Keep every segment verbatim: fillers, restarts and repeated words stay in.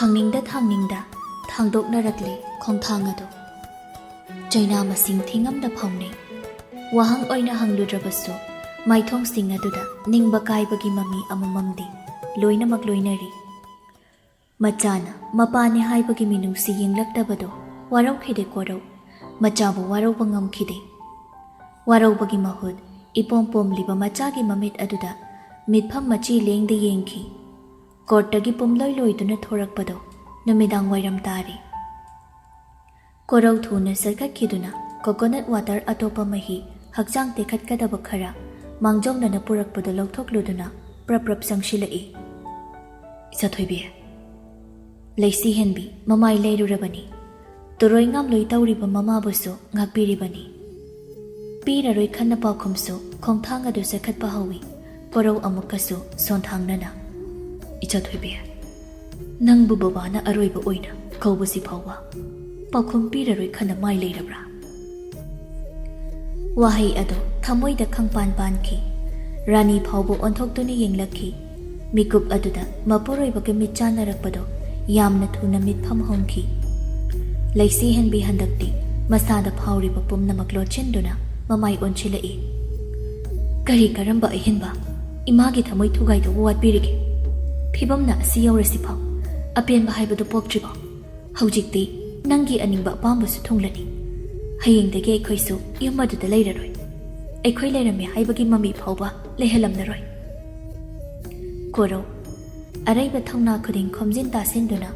ꯊꯥꯡꯅꯤꯡꯗ ꯊꯥꯡꯅꯤꯡꯗ ꯊꯥꯡꯗꯣꯛꯅꯔꯛꯂꯦ ꯈꯣꯡꯊꯥꯡ ꯑꯗꯨ꯫ ꯆꯩꯅꯥ ꯃꯁꯤꯡ ꯊꯤꯉꯝꯗ ꯐꯥꯎꯅꯩ꯫ ꯋꯥꯍꯪ ꯑꯣꯏꯅ ꯍꯪꯂꯨꯗ꯭ꯔꯕꯁꯨ, ꯃꯥꯏꯊꯣꯡꯁꯤꯡ ꯑꯗꯨꯗ ꯅꯤꯡꯕ ꯀꯥꯏꯕꯒꯤ ꯃꯃꯤ ꯑꯃꯃꯝꯗꯤ ꯂꯣꯏꯅꯃꯛ ꯂꯣꯏꯅꯔꯤ꯫ ꯃꯆꯥꯅ ꯃꯄꯥꯅꯦ ꯍꯥꯏꯕꯒꯤ ꯃꯤꯅꯨꯡꯁꯤ ꯌꯦꯡꯂꯛꯇꯕꯗꯣ ꯋꯥꯔꯧꯈꯤꯗꯦ ꯀꯣꯔꯧ꯫ ꯃꯆꯥꯕꯨ ꯋꯥꯔꯧꯕ ꯉꯝꯈꯤꯗꯦ꯫ ꯋꯥꯔꯧꯕꯒꯤ ꯃꯍꯨꯠ ꯏꯄꯣꯝ ꯄꯣꯝꯂꯤꯕ ꯃꯆꯥꯒꯤ ꯃꯃꯤꯠ ꯑꯗꯨꯗ ꯃꯤꯠꯐꯝ ꯃꯆꯤ ꯂꯦꯡꯗ ꯌꯦꯡꯈꯤ꯫ ꯀꯣꯔꯠꯇꯒꯤ ꯄꯨꯝꯂꯣꯏ ꯂꯣꯏꯗꯨꯅ ꯊꯣꯔꯛꯄꯗꯣ ꯅꯨꯃꯤꯗꯥꯡ ꯋꯥꯏꯔꯝ ꯇꯥꯔꯦ꯫ ꯀꯣꯔꯧ ꯊꯨꯅ ꯆꯠꯈꯠꯈꯤꯗꯨꯅ ꯀꯣꯀꯣꯅꯠ ꯋꯥꯇꯔ ꯑꯇꯣꯞꯄ ꯃꯍꯤ ꯍꯛꯆꯥꯡ ꯇꯦꯛꯈꯠꯀꯗꯕ ꯈꯔ ꯃꯥꯡꯖꯧꯅꯅ ꯄꯨꯔꯛꯄꯗꯨ ꯂꯧꯊꯣꯛꯂꯨꯗꯨꯅ ꯄ꯭ꯔꯞ ꯄ꯭ꯔꯞ ꯆꯪꯁꯤꯜꯂꯛꯏ꯫ "ꯏꯆꯥꯊꯣꯏꯕꯤ, ꯂꯩꯁꯤ ꯍꯦꯟꯕꯤ ꯃꯃꯥꯏ ꯂꯩꯔꯨꯔꯕꯅꯤ꯫ ꯇꯨꯔꯣꯏ ꯉꯥꯝꯂꯣꯏ ꯇꯧꯔꯤꯕ ꯃꯃꯥꯕꯨꯁꯨ ꯉꯥꯛꯄꯤꯔꯤꯕꯅꯤ꯫" ꯄꯤꯔꯔꯣꯏ ꯈꯟꯅ ꯄꯥꯎꯈꯨꯝꯁꯨ ꯈꯣꯡꯊꯥꯡ ꯑꯗꯨ ꯆꯠꯈꯠꯄ ꯍꯧꯏ꯫ ꯀꯣꯔꯧ ꯑꯃꯨꯛꯀꯁꯨ ꯁꯣꯟꯊꯥꯡꯅꯅ, "ꯏꯆꯥꯊꯣꯏꯕꯤ, ꯅꯪꯕꯨ ꯕꯕꯥꯅ ꯑꯔꯣꯏꯕ ꯑꯣꯏꯅ ꯀꯧꯕꯁꯤ ꯐꯥꯎꯕ ꯄꯥꯎꯈꯨꯝ ꯄꯤꯔꯔꯣꯏ ꯈꯟꯅ ꯃꯥꯏ ꯂꯩꯔꯕ꯭ꯔꯥ?" ꯋꯥꯍꯩ ꯑꯗꯨ ꯊꯃꯣꯏꯗ ꯈꯪꯄꯥꯟ ꯄꯥꯟꯈꯤ꯫ ꯔꯥꯅꯤ ꯐꯥꯎꯕ ꯑꯣꯟꯊꯣꯛꯇꯨꯅ ꯌꯦꯡꯂꯛꯈꯤ꯫ ꯃꯤꯀꯨꯞ ꯑꯗꯨꯗ ꯃꯄꯨꯔꯣꯏꯕꯒ ꯃꯤꯠ ꯆꯥꯟꯅꯔꯛꯄꯗꯣ ꯌꯥꯝꯅ ꯊꯨꯅ ꯃꯤꯠꯐꯝ ꯍꯣꯡꯈꯤ꯫ ꯂꯩꯁꯤ ꯍꯦꯟꯕꯤ ꯍꯟꯗꯛꯇꯤ ꯃꯁꯥꯗ ꯐꯥꯎꯔꯤꯕ ꯄꯨꯝꯅꯃꯛ ꯂꯣꯠꯁꯤꯟꯗꯨꯅ ꯃꯃꯥꯏ ꯑꯣꯟꯁꯤꯜꯂꯛꯏ꯫ "ꯀꯔꯤ ꯀꯔꯝꯕ ꯑꯍꯦꯟꯕ ꯏꯃꯥꯒꯤ ꯊꯃꯣꯏ ꯊꯨꯒꯥꯏꯗꯧꯕ ꯋꯥꯠꯄꯤꯔꯤꯒꯦ? ꯐꯤꯕꯝꯅ ꯑꯁꯤ ꯌꯧꯔꯁꯤꯐꯥꯎ ꯑꯄꯦꯟꯕ ꯍꯥꯏꯕꯗꯨ ꯄꯣꯛꯇ꯭ꯔꯤꯕꯣ? ꯍꯧꯖꯤꯛꯇꯤ ꯅꯪꯒꯤ ꯑꯅꯤꯡꯕ ꯑꯄꯥꯝꯕꯁꯨ ꯊꯨꯡꯂꯅꯤ꯫ ꯍꯌꯦꯡꯗꯒꯤ ꯑꯩꯈꯣꯏꯁꯨ ꯌꯨꯝ ꯑꯗꯨꯗ ꯂꯩꯔꯔꯣꯏ꯫ ꯑꯩꯈꯣꯏ ꯂꯩꯔꯝꯃꯤ ꯍꯥꯏꯕꯒꯤ ꯃꯃꯤ ꯐꯥꯎꯕ ꯂꯩꯍꯜꯂꯝꯂꯔꯣꯏ꯫" ꯀꯣꯔꯧ ꯑꯔꯩꯕ ꯊꯧꯅꯥ ꯈꯨꯗꯤꯡ ꯈꯣꯝꯖꯤꯟ ꯇꯥꯁꯤꯟꯗꯨꯅ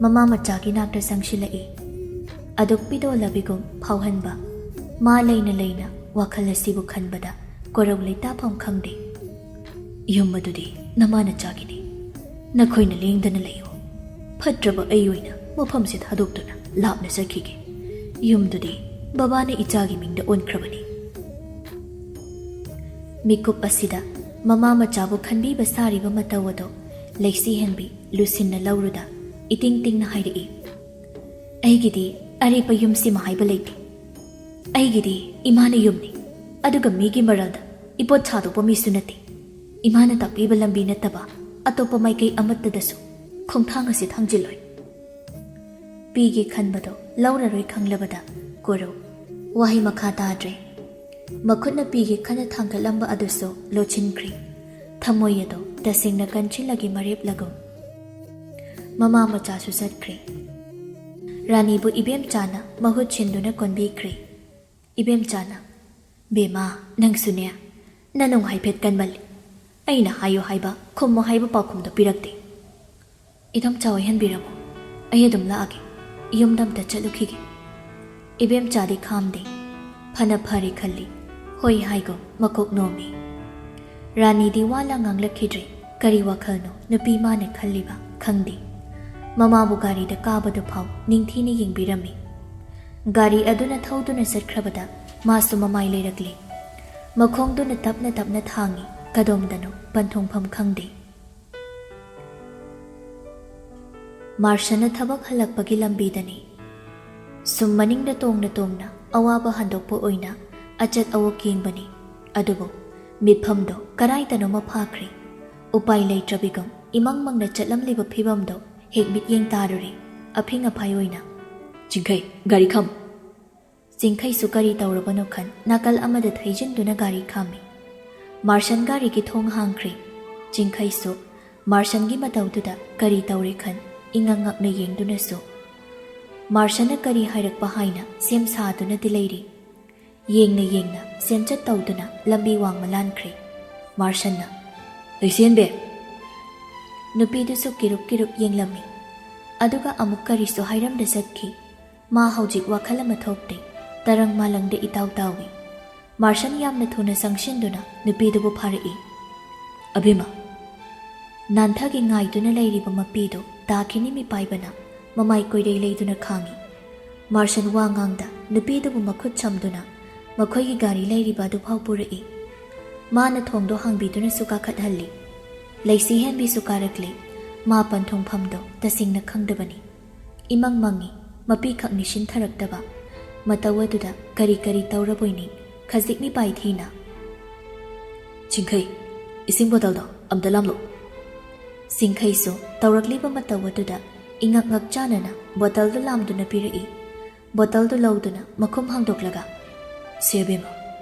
ꯃꯃꯥ ꯃꯆꯥꯒꯤ ꯅꯥꯛꯇ ꯆꯪꯁꯤꯜꯂꯛꯏ꯫ ꯑꯗꯨꯛ ꯄꯤꯗꯣꯜꯂꯕꯤꯒꯨꯝ ꯐꯥꯎꯍꯟꯕ ꯃꯥ ꯂꯩꯅ ꯂꯩꯅ ꯋꯥꯈꯜ ꯑꯁꯤꯕꯨ ꯈꯟꯕꯗ ꯀꯣꯔꯧ ꯂꯩꯇꯥꯐꯝ ꯈꯪꯗꯦ꯫ "ꯌꯨꯝ ꯑꯗꯨꯗꯤ ꯅꯃꯥ ꯅꯆꯥꯒꯤꯅꯤ꯫ ꯅꯈꯣꯏꯅ ꯂꯦꯡꯗꯅ ꯂꯩꯌꯨ꯫ ꯐꯠꯇ꯭ꯔꯕ ꯑꯩ ꯑꯣꯏꯅ ꯃꯐꯝꯁꯤ ꯊꯥꯗꯣꯛꯇꯨꯅ ꯂꯥꯞꯅ ꯆꯠꯈꯤꯒꯦ꯫ ꯌꯨꯝꯗꯨꯗꯤ ꯕꯕꯥꯅ ꯏꯆꯥꯒꯤ ꯃꯤꯡꯗ ꯑꯣꯟꯈ꯭ꯔꯕꯅꯤ꯫" ꯃꯤꯀꯨꯞ ꯑꯁꯤꯗ ꯃꯃꯥ ꯃꯆꯥꯕꯨ ꯈꯟꯕꯤꯕ ꯁꯥꯔꯤꯕ ꯃꯇꯧ ꯑꯗꯣ ꯂꯩꯁꯤ ꯍꯦꯟꯕꯤ ꯂꯨꯁꯤꯟꯅ ꯂꯧꯔꯨꯗ ꯏꯇꯤꯡ ꯇꯤꯡꯅ ꯍꯥꯏꯔꯛꯏ, "ꯑꯩꯒꯤꯗꯤ ꯑꯔꯦꯞꯄ ꯌꯨꯝꯁꯤꯃ ꯍꯥꯏꯕ ꯂꯩꯇꯦ꯫ ꯑꯩꯒꯤꯗꯤ ꯏꯃꯥꯅ ꯌꯨꯝꯅꯤ, ꯑꯗꯨꯒ ꯃꯤꯒꯤ ꯃꯔꯜꯗ ꯏꯄꯣꯠ ꯁꯥꯗꯣꯛꯄ ꯃꯤꯁꯨ ꯅꯠꯇꯦ꯫ ꯏꯃꯥꯅ ꯇꯥꯛꯄꯤꯕ ꯂꯝꯕꯤ ꯅꯠꯇꯕ ꯑꯇꯣꯞꯄ ꯃꯥꯏꯀꯩ ꯑꯃꯠꯇꯗꯁꯨ ꯈꯣꯡꯊꯥꯡ ꯑꯁꯤ ꯊꯥꯡꯖꯤꯜꯂꯣꯏ꯫ ꯄꯤꯒꯦ ꯈꯟꯕꯗꯣ ꯂꯧꯔꯔꯣꯏ ꯈꯪꯂꯕꯗ ꯀꯣꯔꯧ ꯋꯥꯍꯩ ꯃꯈꯥ ꯇꯥꯗ꯭ꯔꯦ꯫ ꯃꯈꯨꯠꯅ ꯄꯤꯒꯦ ꯈꯟꯅ ꯊꯥꯡꯒꯠꯂꯝꯕ ꯑꯗꯨꯁꯨ ꯂꯣꯠꯁꯤꯟꯈ꯭ꯔꯦ꯫ ꯊꯃꯣꯏ ꯑꯗꯣ ꯇꯁꯦꯡꯅ ꯀꯟꯁꯤꯜꯂꯒꯦ ꯃꯔꯦꯞꯂꯒꯨꯝ꯫ ꯃꯃꯥ ꯃꯆꯥꯁꯨ ꯆꯠꯈ꯭ꯔꯦ꯫ ꯔꯥꯅꯤꯕꯨ ꯏꯕꯦꯝꯆꯥꯅ ꯃꯍꯨꯠ ꯁꯤꯟꯗꯨꯅ ꯀꯣꯟꯕꯤꯈ꯭ꯔꯦ꯫ ꯏꯕꯦꯝꯆꯥꯅ, "ꯕꯦꯝꯃ, ꯅꯪꯁꯨꯅꯦ, ꯅꯅꯨꯡ ꯍꯥꯏꯐꯦꯠ ꯀꯟꯃꯜꯂꯤ꯫ ꯑꯩꯅ ꯍꯥꯏꯌꯨ ꯍꯥꯏꯕ, ꯈꯨꯝꯃꯨ ꯍꯥꯏꯕ ꯄꯥꯎꯈꯨꯝꯗꯣ ꯄꯤꯔꯛꯇꯦ꯫ ꯏꯗꯣꯝꯆꯥ ꯑꯣꯏꯍꯟꯕꯤꯔꯝꯃꯣ, ꯑꯩ ꯑꯗꯨꯝ ꯂꯥꯛꯑꯒꯦ, ꯌꯨꯝꯗ ꯑꯝꯇ ꯆꯠꯂꯨꯈꯤꯒꯦ꯫" ꯏꯕꯦꯝꯆꯥꯗꯤ ꯈꯥꯝꯗꯦ꯫ ꯐꯅ ꯐꯔꯦ ꯈꯜꯂꯤ꯫ ꯍꯣꯏ ꯍꯥꯏꯒꯨꯝ ꯃꯀꯣꯛ ꯅꯣꯝꯃꯤ꯫ ꯔꯥꯅꯤꯗꯤ ꯋꯥ ꯂꯥꯡ ꯉꯥꯡꯂꯛꯈꯤꯗ꯭ꯔꯦ꯫ ꯀꯔꯤ ꯋꯥꯈꯜꯅꯣ ꯅꯨꯄꯤ ꯃꯥꯅ ꯈꯜꯂꯤꯕ ꯈꯪꯗꯦ꯫ ꯃꯃꯥꯕꯨ ꯒꯥꯔꯤꯗ ꯀꯥꯕꯗꯨ ꯐꯥꯎ ꯅꯤꯡꯊꯤꯅ ꯌꯦꯡꯕꯤꯔꯝꯃꯤ꯫ ꯒꯥꯔꯤ ꯑꯗꯨꯅ ꯊꯧꯗꯨꯅ ꯆꯠꯈ꯭ꯔꯕꯗ ꯃꯥꯁꯨ ꯃꯃꯥꯏ ꯂꯩꯔꯛꯂꯦ꯫ ꯃꯈꯣꯡꯗꯨꯅ ꯇꯞꯅ ꯇꯞꯅ ꯊꯥꯡꯏ, ꯀꯗꯣꯝꯗꯅꯣ ꯄꯟꯊꯨꯡꯐꯝ ꯈꯪꯗꯦ꯫ ꯃꯥꯔꯁꯟꯅ ꯊꯕꯛ ꯍꯜꯂꯛꯄꯒꯤ ꯂꯝꯕꯤꯗꯅꯤ꯫ ꯁꯨꯝ ꯃꯅꯤꯡꯗ ꯇꯣꯡꯅ ꯇꯣꯡꯅ ꯑꯋꯥꯕ ꯍꯟꯗꯣꯛꯄ ꯑꯣꯏꯅ ꯑꯆꯠ ꯑꯋꯣꯛ ꯌꯦꯡꯕꯅꯤ꯫ ꯑꯗꯨꯕꯨ ꯃꯤꯠꯐꯝꯗꯣ ꯀꯗꯥꯏꯗꯅꯣꯃ ꯐꯥꯈ꯭ꯔꯦ꯫ ꯎꯄꯥꯏ ꯂꯩꯇ꯭ꯔꯕꯤꯒꯨꯝ ꯏꯃꯪ ꯃꯪꯅ ꯆꯠꯂꯝꯂꯤꯕ ꯐꯤꯕꯝꯗꯣ ꯍꯦꯛ ꯃꯤꯠꯌꯦꯡ ꯇꯥꯔꯨꯔꯦ꯫ ꯑꯐꯤꯡ ꯑꯐꯥꯏ ꯑꯣꯏꯅ, "ꯆꯤꯡꯈꯩ, ꯒꯥꯔꯤ ꯈꯥꯝ!" ꯆꯤꯡꯈꯩꯁꯨ ꯀꯔꯤ ꯇꯧꯔꯕꯅꯣ ꯈꯟ ꯅꯥꯀꯜ ꯑꯃꯗ ꯊꯩꯖꯤꯟꯗꯨꯅ ꯒꯥꯔꯤ ꯈꯥꯝꯃꯤ꯫ ꯃꯥꯔꯁꯟ ꯒꯥꯔꯤꯒꯤ ꯊꯣꯡ ꯍꯥꯡꯈ꯭ꯔꯦ꯫ ꯆꯤꯡꯈꯩꯁꯨ ꯃꯥꯔꯁꯟꯒꯤ ꯃꯇꯧꯗꯨꯗ ꯀꯔꯤ ꯇꯧꯔꯦ ꯈꯟ ꯏꯉꯛ ꯉꯛꯅ ꯌꯦꯡꯗꯨꯅꯁꯨ ꯃꯥꯔꯁꯟꯅ ꯀꯔꯤ ꯍꯥꯏꯔꯛꯄ ꯍꯥꯏꯅ ꯁꯦꯝ ꯁꯥꯗꯨꯅꯗꯤ ꯂꯩꯔꯤ꯫ ꯌꯦꯡꯅ ꯌꯦꯡꯅ ꯁꯦꯝꯆꯠ ꯇꯧꯗꯨꯅ ꯂꯝꯕꯤ ꯋꯥꯡꯃ ꯂꯥꯟꯈ꯭ꯔꯦ꯫ ꯃꯥꯔꯁꯟꯅ, "ꯂꯩꯁꯦꯟꯕꯤ!" ꯅꯨꯄꯤꯗꯨꯁꯨ ꯀꯤꯔꯨꯞ ꯀꯤꯔꯨꯞ ꯌꯦꯡꯂꯝꯃꯤ꯫ ꯑꯗꯨꯒ ꯑꯃꯨꯛ ꯀꯔꯤꯁꯨ ꯍꯥꯏꯔꯝꯗ ꯆꯠꯈꯤ꯫ ꯃꯥ ꯍꯧꯖꯤꯛ ꯋꯥꯈꯜ ꯑꯃ ꯊꯣꯛꯇꯦ꯫ ꯇꯔꯪ ꯃꯥꯂꯪꯗ ꯏꯇꯥꯎ ꯇꯥꯎꯏ꯫ ꯃꯥꯔꯁꯟ ꯌꯥꯝꯅ ꯊꯨꯅ ꯆꯪꯁꯤꯟꯗꯨꯅ ꯅꯨꯄꯤꯗꯨꯕꯨ ꯐꯥꯔꯛꯏ꯫ "ꯑꯕꯦꯝꯃ!" ꯅꯥꯟꯊꯒꯦ ꯉꯥꯏꯗꯨꯅ ꯂꯩꯔꯤꯕ ꯃꯄꯤꯗꯨ ꯇꯥꯈꯤꯅꯤ ꯃꯤꯄꯥꯏꯕꯅ ꯃꯃꯥꯏ ꯀꯣꯏꯔꯩ ꯂꯩꯗꯨꯅ ꯈꯥꯡꯏ꯫ ꯃꯥꯔꯁꯟ ꯋꯥ ꯉꯥꯡꯗ ꯅꯨꯄꯤꯗꯨꯕꯨ ꯃꯈꯨꯠ ꯁꯝꯗꯨꯅ ꯃꯈꯣꯏꯒꯤ ꯒꯥꯔꯤ ꯂꯩꯔꯤꯕ ꯑꯗꯨꯐꯥꯎ ꯄꯨꯔꯛꯏ꯫ ꯃꯥꯅ ꯊꯣꯡꯗꯣ ꯍꯥꯡꯕꯤꯗꯨꯅꯁꯨ ꯀꯥꯈꯠꯍꯜꯂꯤ꯫ ꯂꯩꯁꯤ ꯍꯦꯟꯕꯤꯁꯨ ꯀꯥꯔꯛꯂꯦ꯫ ꯃꯥ ꯄꯟꯊꯨꯡꯐꯝꯗꯣ ꯇꯁꯦꯡꯅ ꯈꯪꯗꯕꯅꯤ꯫ ꯏꯃꯪ ꯃꯪꯉꯤ, ꯃꯄꯤꯈꯛ ꯅꯤꯡꯁꯤꯡꯊꯔꯛꯇꯕ꯫ ꯃꯇꯧ ꯑꯗꯨꯗ ꯀꯔꯤ ꯀꯔꯤ ꯇꯧꯔꯕꯣꯏꯅꯤ, ꯈꯖꯤꯛ ꯃꯤꯄꯥꯏ ꯊꯤꯅ꯫ "ꯆꯤꯡꯈꯩ, ꯏꯁꯤꯡ ꯕꯣꯇꯜꯗꯣ ꯑꯝꯇ ꯂꯥꯝꯂꯣ꯫" ꯁꯤꯡꯈꯩꯁꯨ ꯇꯧꯔꯛꯂꯤꯕ ꯃꯇꯧ ꯑꯗꯨꯗ ꯏꯉꯛ ꯉꯛꯆꯥꯅꯅ ꯕꯣꯇꯜꯗꯨ ꯂꯥꯝꯗꯨꯅ ꯄꯤꯔꯛꯏ꯫ ꯕꯣꯇꯜꯗꯨ ꯂꯧꯗꯨꯅ ꯃꯈꯨꯝ ꯍꯥꯡꯗꯣꯛꯂꯒ, "ꯁꯦ ꯑꯕꯦꯝꯃ,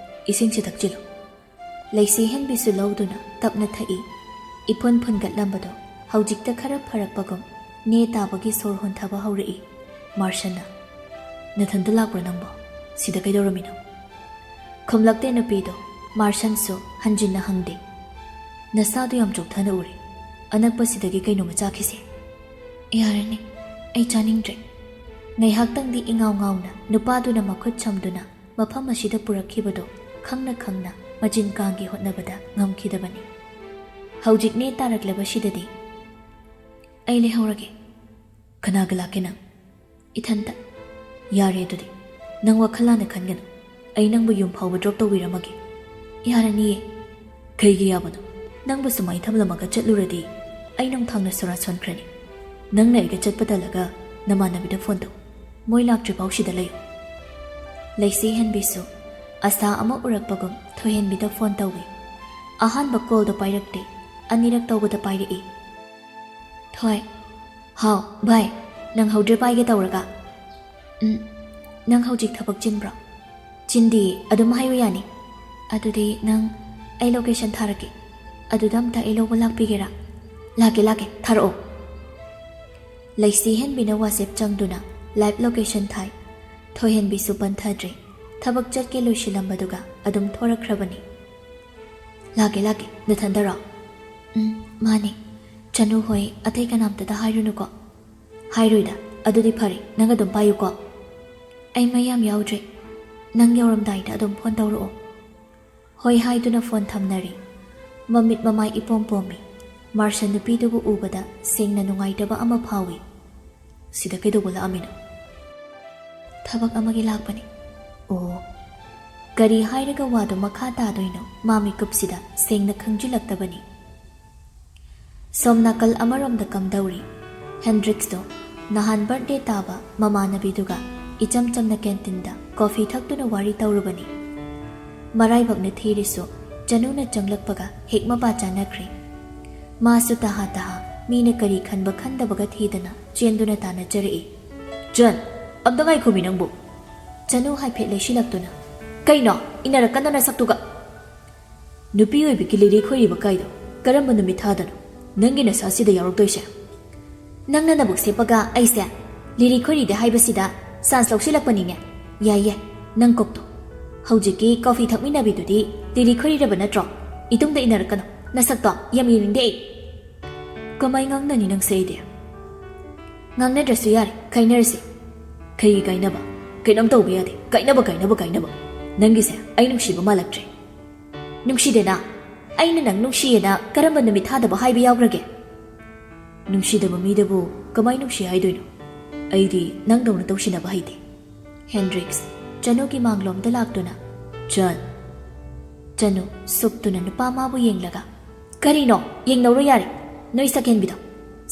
ꯏꯁꯤꯡꯁꯤ ꯊꯛꯆꯤꯜꯂꯨ꯫" ꯂꯩꯁꯤ ꯍꯦꯟꯕꯤꯁꯨ ꯂꯧꯗꯨꯅ ꯇꯞꯅ ꯊꯛꯏ꯫ ꯏꯐꯨꯟ ꯐꯨꯟꯒꯠꯂꯝꯕꯗꯣ ꯍꯧꯖꯤꯛꯇ ꯈꯔ ꯐꯔꯛꯄꯒꯨꯝ ꯅꯦ ꯇꯥꯕꯒꯤ ꯁꯣꯔ ꯍꯣꯟꯊꯕ ꯍꯧꯔꯛꯏ꯫ ꯃꯥꯔꯁꯟꯅ, "ꯅꯊꯟꯇ ꯂꯥꯛꯄ꯭ꯔꯣ ꯅꯪꯕꯣ? ꯁꯤꯗ ꯀꯩꯗꯧꯔꯝꯃꯤꯅꯣ?" ꯈꯨꯝꯂꯛꯇꯦ ꯅꯨꯄꯤꯗꯣ꯫ ꯃꯥꯔꯁꯟꯁꯨ ꯍꯟꯖꯤꯟꯅ ꯍꯪꯗꯦ꯫ "ꯅꯁꯥꯗꯨ ꯌꯥꯝ ꯆꯣꯛꯊꯅ ꯎꯔꯤ꯫ ꯑꯅꯛꯄꯁꯤꯗꯒꯤ ꯀꯩꯅꯣꯝꯃ ꯆꯥꯈꯤꯁꯦ꯫" "ꯌꯥꯔꯅꯤ, ꯑꯩ ꯆꯥꯅꯤꯡꯗ꯭ꯔꯦ꯫" ꯉꯥꯏꯍꯥꯛꯇꯪꯗꯤ ꯏꯉꯥꯎ ꯉꯥꯎꯅ ꯅꯨꯄꯥꯗꯨꯅ ꯃꯈꯨꯠ ꯁꯝꯗꯨꯅ ꯃꯐꯝ ꯑꯁꯤꯗ ꯄꯨꯔꯛꯈꯤꯕꯗꯣ ꯈꯪꯅ ꯈꯪꯅ ꯃꯆꯤꯟ ꯀꯥꯡꯒꯤ ꯍꯣꯠꯅꯕꯗ ꯉꯝꯈꯤꯗꯕꯅꯤ꯫ ꯍꯧꯖꯤꯛ ꯅꯦ ꯇꯥꯔꯛꯂꯕꯁꯤꯗꯗꯤ, "ꯑꯩ ꯂꯩꯍꯧꯔꯒꯦ꯫" "ꯀꯅꯥꯒ ꯂꯥꯛꯀꯦ ꯅꯪ?" "ꯏꯊꯟꯇ꯫" "ꯌꯥꯔꯦ ꯑꯗꯨꯗꯤ, ꯅꯪ ꯋꯥꯈꯜ ꯂꯥꯟꯅ ꯈꯟꯒꯅꯨ꯫ ꯑꯩ ꯅꯪꯕꯨ ꯌꯨꯝ ꯐꯥꯎꯕ ꯗ꯭ꯔꯣꯞ ꯇꯧꯕꯤꯔꯝꯃꯒꯦ꯫" "ꯌꯥꯔꯅꯤꯌꯦ꯫" "ꯀꯩꯒꯤ ꯌꯥꯕꯅꯣ? ꯅꯪꯕꯨ ꯁꯨꯃꯥꯏꯅ ꯊꯝꯂꯝꯃꯒ ꯆꯠꯂꯨꯔꯗꯤ ꯑꯩ ꯅꯨꯡꯊꯪꯅ ꯁꯣꯔꯥ ꯁꯣꯟꯈ꯭ꯔꯅꯤ꯫ ꯅꯪꯅ ꯑꯩꯒ ꯆꯠꯄ ꯇꯜꯂꯒ ꯅꯃꯥꯟꯅꯕꯤꯗ ꯐꯣꯟ ꯇꯧ꯫ ꯃꯣꯏ ꯂꯥꯛꯇ꯭ꯔꯤꯐꯥꯎ ꯁꯤꯗ ꯂꯩꯌꯨ꯫" ꯂꯩꯁꯤ ꯍꯦꯟꯕꯤꯁꯨ ꯑꯁꯥ ꯑꯃ ꯎꯔꯛꯄꯒꯨꯝ ꯊꯣꯏꯍꯦꯟꯕꯤꯗ ꯐꯣꯟ ꯇꯧꯏ꯫ ꯑꯍꯥꯟꯕ ꯀꯣꯜꯗꯣ ꯄꯥꯏꯔꯛꯇꯦ, ꯑꯅꯤꯔꯛ ꯇꯧꯕꯗ ꯄꯥꯏꯔꯛꯏ꯫ "ꯊꯣꯏ꯫" "ꯍꯥꯎ ꯚꯥꯏ, ꯅꯪꯍꯧꯗ꯭ꯔꯦ ꯄꯥꯏꯒꯦ ꯇꯧꯔꯒ꯫" "ꯎꯝ, ꯅꯪ ꯍꯧꯖꯤꯛ ꯊꯕꯛ ꯆꯤꯟꯕ꯭ꯔꯣ?" "ꯆꯤꯟꯗꯤꯌꯦ, ꯑꯗꯨꯝ ꯍꯥꯏꯌꯨ ꯌꯥꯅꯤ꯫" "ꯑꯗꯨꯗꯤ ꯅꯪ, ꯑꯩ ꯂꯣꯀꯦꯁꯟ ꯊꯥꯔꯛꯀꯦ, ꯑꯗꯨꯗ ꯑꯝꯇ ꯑꯩ ꯂꯧꯕ ꯂꯥꯛꯄꯤꯒꯦꯔꯥ?" "ꯂꯥꯛꯀꯦ ꯂꯥꯛꯀꯦ, ꯊꯥꯔꯛꯑꯣ꯫" ꯂꯩꯁꯤ ꯍꯦꯟꯕꯤꯅ ꯋꯥꯆꯦꯞ ꯆꯪꯗꯨꯅ ꯂꯥꯏꯚ ꯂꯣꯀꯦꯁꯟ ꯊꯥꯏ꯫ ꯊꯣꯏꯍꯦꯟꯕꯤꯁꯨ ꯄꯟꯊꯗ꯭ꯔꯦ꯫ ꯊꯕꯛ ꯆꯠꯀꯦ ꯂꯣꯏꯁꯤꯜꯂꯝꯕꯗꯨꯒ ꯑꯗꯨꯝ ꯊꯣꯔꯛꯈ꯭ꯔꯕꯅꯤ꯫ "ꯂꯥꯛꯀꯦ ꯂꯥꯛꯀꯦ, ꯅꯊꯟꯗꯔꯣ?" "ꯎꯝ, ꯃꯥꯅꯦ꯫ ꯆꯅꯨ ꯍꯣꯏ, ꯑꯇꯩ ꯀꯅꯥꯝꯇꯗ ꯍꯥꯏꯔꯨꯅꯨꯀꯣ꯫" "ꯍꯥꯏꯔꯣꯏꯗ, ꯑꯗꯨꯗꯤ ꯐꯔꯦ, ꯅꯪ ꯑꯗꯨꯝ ꯄꯥꯏꯌꯨꯀꯣ꯫" "ꯑꯩ ꯃꯩ ꯌꯥꯝ ꯌꯥꯎꯗ꯭ꯔꯦ, ꯅꯪ ꯌꯧꯔꯝꯗꯥꯏꯗ ꯑꯗꯨꯝ ꯐꯣꯟ ꯇꯧꯔꯛꯑꯣ꯫" ꯍꯣꯏ ꯍꯥꯏꯗꯨꯅ ꯐꯣꯟ ꯊꯝꯅꯔꯤ꯫ ꯃꯃꯤꯠ ꯃꯃꯥꯏ ꯏꯄꯣꯝ ꯄꯣꯝꯃꯤ꯫ ꯃꯥꯔꯁꯟ ꯅꯨꯄꯤꯗꯨꯕꯨ ꯎꯕꯗ ꯁꯦꯡꯅ ꯅꯨꯡꯉꯥꯏꯇꯕ ꯑꯃ ꯐꯥꯎꯏ꯫ "ꯁꯤꯗ ꯀꯩꯗꯧꯕ ꯂꯥꯛꯑꯝꯃꯤꯅꯣ?" "ꯊꯕꯛ ꯑꯃꯒꯤ ꯂꯥꯛꯄꯅꯤ꯫" "ꯑꯣ꯫" ꯀꯔꯤ ꯍꯥꯏꯔꯒ ꯋꯥꯗꯨ ꯃꯈꯥ ꯇꯥꯗꯣꯏꯅꯣ ꯃꯥ ꯃꯤꯀꯨꯞꯁꯤꯗ ꯁꯦꯡꯅ ꯈꯪꯖꯤꯜꯂꯛꯇꯕꯅꯤ꯫ ꯁꯣꯝ ꯅꯥꯀꯜ ꯑꯃꯔꯣꯝꯗ ꯀꯝꯗꯧꯔꯤ꯫ ꯍꯦꯟꯗ꯭ꯔꯤꯛꯁꯇꯣ ꯅꯍꯥꯟ ꯕꯔꯊꯗꯦ ꯇꯥꯕ ꯃꯃꯥꯟꯅꯕꯤꯗꯨꯒ ꯏꯆꯝ ꯆꯝꯅ ꯀꯦꯟꯇꯤꯟꯗ ꯀꯣꯐꯤ ꯊꯛꯇꯨꯅ ꯋꯥꯔꯤ ꯇꯧꯔꯨꯕꯅꯤ꯫ ꯃꯔꯥꯏꯕꯛꯅ ꯊꯤꯔꯤꯁꯨ ꯆꯅꯨꯅ ꯆꯪꯂꯛꯄꯒ ꯍꯦꯛ ꯃꯄꯥ ꯆꯥꯅꯈ꯭ꯔꯦ꯫ ꯃꯥꯁꯨ ꯇꯍꯥ ꯇꯍꯥ ꯃꯤꯅ ꯀꯔꯤ ꯈꯟꯕ ꯈꯟꯗꯕꯒ ꯊꯤꯗꯅ ꯆꯦꯟꯗꯨꯅ ꯇꯥꯟꯅꯖꯔꯛꯏ꯫ "ꯆꯟ, ꯑꯝꯇ ꯉꯥꯏꯈꯣꯃꯤ ꯅꯪꯕꯨ!" ꯆꯅꯨ ꯍꯥꯏꯐꯦꯠ ꯂꯩꯁꯤꯜꯂꯛꯇꯨꯅ, "ꯀꯩꯅꯣ? ꯏꯟꯅꯔꯛꯀꯅꯣ ꯅꯁꯛꯇꯨꯒ!" "ꯅꯨꯄꯤ ꯑꯣꯏꯕꯤꯒꯤ ꯂꯤꯔꯤ ꯈꯣꯏꯔꯤꯕ ꯀꯥꯏꯗꯣ ꯀꯔꯝꯕ ꯅꯨꯃꯤꯠ ꯊꯥꯗꯅꯣ ꯅꯪꯒꯤ ꯅꯁꯥꯁꯤꯗ ꯌꯥꯎꯔꯛꯇꯣꯏꯁꯦ?" "ꯅꯪꯅ ꯅꯕꯨꯛ ꯁꯦꯞꯄꯒ ꯑꯩꯁꯦ ꯂꯤꯔꯤ ꯈꯣꯏꯔꯤꯗꯦ ꯍꯥꯏꯕꯁꯤꯗ ꯆꯥꯟꯁ ꯂꯧꯁꯤꯜꯂꯛꯄꯅꯤꯅꯦ꯫ ꯌꯥꯏ ꯌꯥꯏ, ꯅꯪ ꯀꯣꯛꯇꯣ꯫ ꯍꯧꯖꯤꯛꯀꯤ ꯀꯣꯐꯤ ꯊꯛꯃꯤꯟꯅꯕꯤꯗꯨꯗꯤ ꯂꯤꯔꯤ ꯈꯣꯏꯔꯤꯔꯕ ꯅꯠꯇ꯭ꯔꯣ? ꯏꯇꯨꯡꯗ ꯏꯟꯅꯔꯛꯀꯅꯨ꯫ ꯅꯁꯛꯇꯣ ꯌꯥꯝ ꯌꯦꯡꯅꯤꯡꯗꯦ ꯑꯩ꯫" "ꯀꯃꯥꯏ ꯉꯥꯡꯅꯅꯤ ꯅꯪꯁꯦ ꯑꯩꯗꯤ?" "ꯉꯥꯡꯅꯗ꯭ꯔꯁꯨ ꯌꯥꯔꯦ, ꯀꯥꯏꯅꯔꯁꯤ꯫" "ꯀꯩꯒꯤ ꯀꯥꯏꯅꯕ? ꯀꯩꯅꯣꯝ ꯇꯧꯕ ꯌꯥꯗꯦ꯫ ꯀꯥꯏꯅꯕ, ꯀꯥꯏꯅꯕ, ꯀꯥꯏꯅꯕ꯫ ꯅꯪꯒꯤꯁꯦ ꯑꯩ ꯅꯨꯡꯁꯤꯕ ꯃꯥꯜꯂꯛꯇ꯭ꯔꯦ꯫" "ꯅꯨꯡꯁꯤꯗꯦꯅ꯫ ꯑꯩꯅ ꯅꯪ ꯅꯨꯡꯁꯤꯌꯦꯅ ꯀꯔꯝꯕ ꯅꯨꯃꯤꯠ ꯊꯥꯗꯕ ꯍꯥꯏꯕ ꯌꯥꯎꯈ꯭ꯔꯒꯦ?" "ꯅꯨꯡꯁꯤꯗꯕ ꯃꯤꯗꯕꯨ ꯀꯃꯥꯏ ꯅꯨꯡꯁꯤ ꯍꯥꯏꯗꯣꯏꯅꯣ? ꯑꯩꯗꯤ ꯅꯪꯗꯧꯅ ꯇꯧꯁꯤꯟꯅꯕ ꯍꯩꯇꯦ꯫" ꯍꯦꯟꯗ꯭ꯔꯤꯛꯁ ꯆꯅꯨꯒꯤ ꯃꯥꯡꯂꯣꯝꯗ ꯂꯥꯛꯇꯨꯅ, "ꯆꯟ!" ꯆꯅꯨ ꯁꯨꯞꯇꯨꯅ ꯅꯨꯄꯥ ꯃꯥꯕꯨ ꯌꯦꯡꯂꯒ, "ꯀꯔꯤꯅꯣ? ꯌꯦꯡꯅꯧꯔꯣ ꯌꯥꯔꯦ꯫ ꯅꯣꯏ ꯁꯛꯍꯦꯟꯕꯤꯗꯣ꯫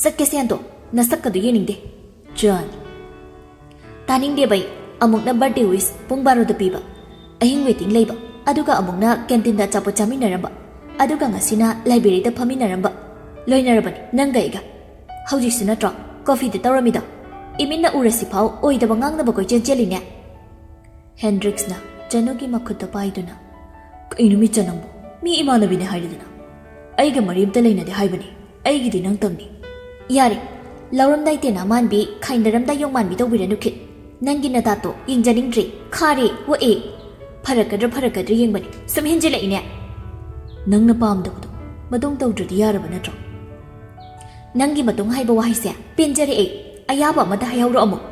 ꯆꯠꯀꯦꯁꯦ ꯍꯟꯗꯣ꯫ ꯅꯁꯛꯀꯗꯨ ꯌꯦꯡꯅꯤꯡꯗꯦ꯫" "ꯆꯟ!" "ꯇꯥꯅꯤꯡꯗꯦꯕ ꯑꯩ꯫ ꯑꯃꯨꯛꯅ ꯕꯥꯔꯗꯦ ꯋꯤꯁ ꯄꯨꯡ ꯕꯥꯔꯣꯗ ꯄꯤꯕ, ꯑꯍꯤꯡ ꯋꯦꯇꯤꯡ ꯂꯩꯕ, ꯑꯗꯨꯒ ꯑꯃꯨꯛꯅ ꯀꯦꯟꯇꯤꯟꯗ ꯑꯆꯥꯄꯣꯠ ꯆꯥꯃꯤꯟꯅꯔꯝꯕ, ꯑꯗꯨꯒ ꯉꯁꯤꯅ ꯂꯥꯏꯕ꯭ꯔꯦꯔꯤꯗ ꯐꯝꯃꯤꯟꯅꯔꯝꯕ꯫ ꯂꯣꯏꯅꯔꯕꯅꯤ ꯅꯪꯒ ꯑꯩꯒ꯫ ꯍꯧꯖꯤꯛꯁꯨ ꯅꯠꯇ꯭ꯔꯣ ꯀꯣꯐꯤꯗ ꯇꯧꯔꯝꯃꯤꯗꯣ? ꯏꯃꯤꯠꯅ ꯎꯔꯁꯤꯐꯥꯎ ꯑꯣꯏꯗꯕ ꯉꯥꯡꯅꯕ ꯀꯣꯏꯆꯦꯟ ꯆꯦꯜꯂꯤꯅꯦ꯫" ꯍꯦꯟꯗ꯭ꯔꯤꯛꯁꯅ ꯆꯅꯨꯒꯤ ꯃꯈꯨꯠꯇ ꯄꯥꯏꯗꯨꯅ, "ꯀꯩꯅꯣ ꯃꯤꯆ ꯅꯪꯕꯨ? ꯃꯤ ꯏꯃꯥꯟꯅꯕꯤꯅꯦ ꯍꯥꯏꯔꯗꯅ꯫ ꯑꯩꯒ ꯃꯔꯤ ꯑꯝꯇ ꯂꯩꯅꯗꯦ ꯍꯥꯏꯕꯅꯤ꯫ ꯑꯩꯒꯤꯗꯤ ꯅꯪꯇꯪꯅꯤ꯫" "ꯌꯥꯔꯦ, ꯂꯧꯔꯝꯗꯥꯏ ꯇꯦꯅꯥ ꯃꯥꯟꯕꯤ, ꯈꯥꯏꯅꯔꯝꯗꯥꯏ ꯌꯣꯡ ꯃꯥꯟꯕꯤ ꯇꯧꯕꯤꯔꯅꯨ ꯈꯤꯠ꯫ ꯅꯪꯒꯤ ꯅꯗꯥꯠꯇꯣ ꯌꯦꯡꯖꯅꯤꯡꯗ꯭ꯔꯦ꯫ ꯈꯥꯔꯦ, ꯑꯣꯛꯑꯦ꯫ ꯐꯔꯛꯀꯗ꯭ꯔꯥ ꯐꯔꯛꯀꯗ꯭ꯔꯥ ꯌꯦꯡꯕꯅꯤ꯫ ꯁꯨꯝ ꯍꯦꯟꯖꯤꯜꯂꯛꯏꯅꯦ꯫" "ꯅꯪꯅ ꯄꯥꯝꯗꯕꯗꯣ ꯃꯇꯨꯡ ꯇꯧꯗ꯭ꯔꯗꯤ ꯌꯥꯔꯕ ꯅꯠꯇ꯭ꯔꯣ?" "ꯅꯪꯒꯤ ꯃꯇꯨꯡ ꯍꯥꯏꯕ ꯋꯥꯍꯩꯁꯦ ꯄꯦꯟꯖꯔꯦ ꯑꯩ꯫ ꯑꯌꯥꯕ ꯑꯃꯗ ꯍꯥꯏꯍꯧꯔꯣ ꯑꯃꯨꯛ꯫"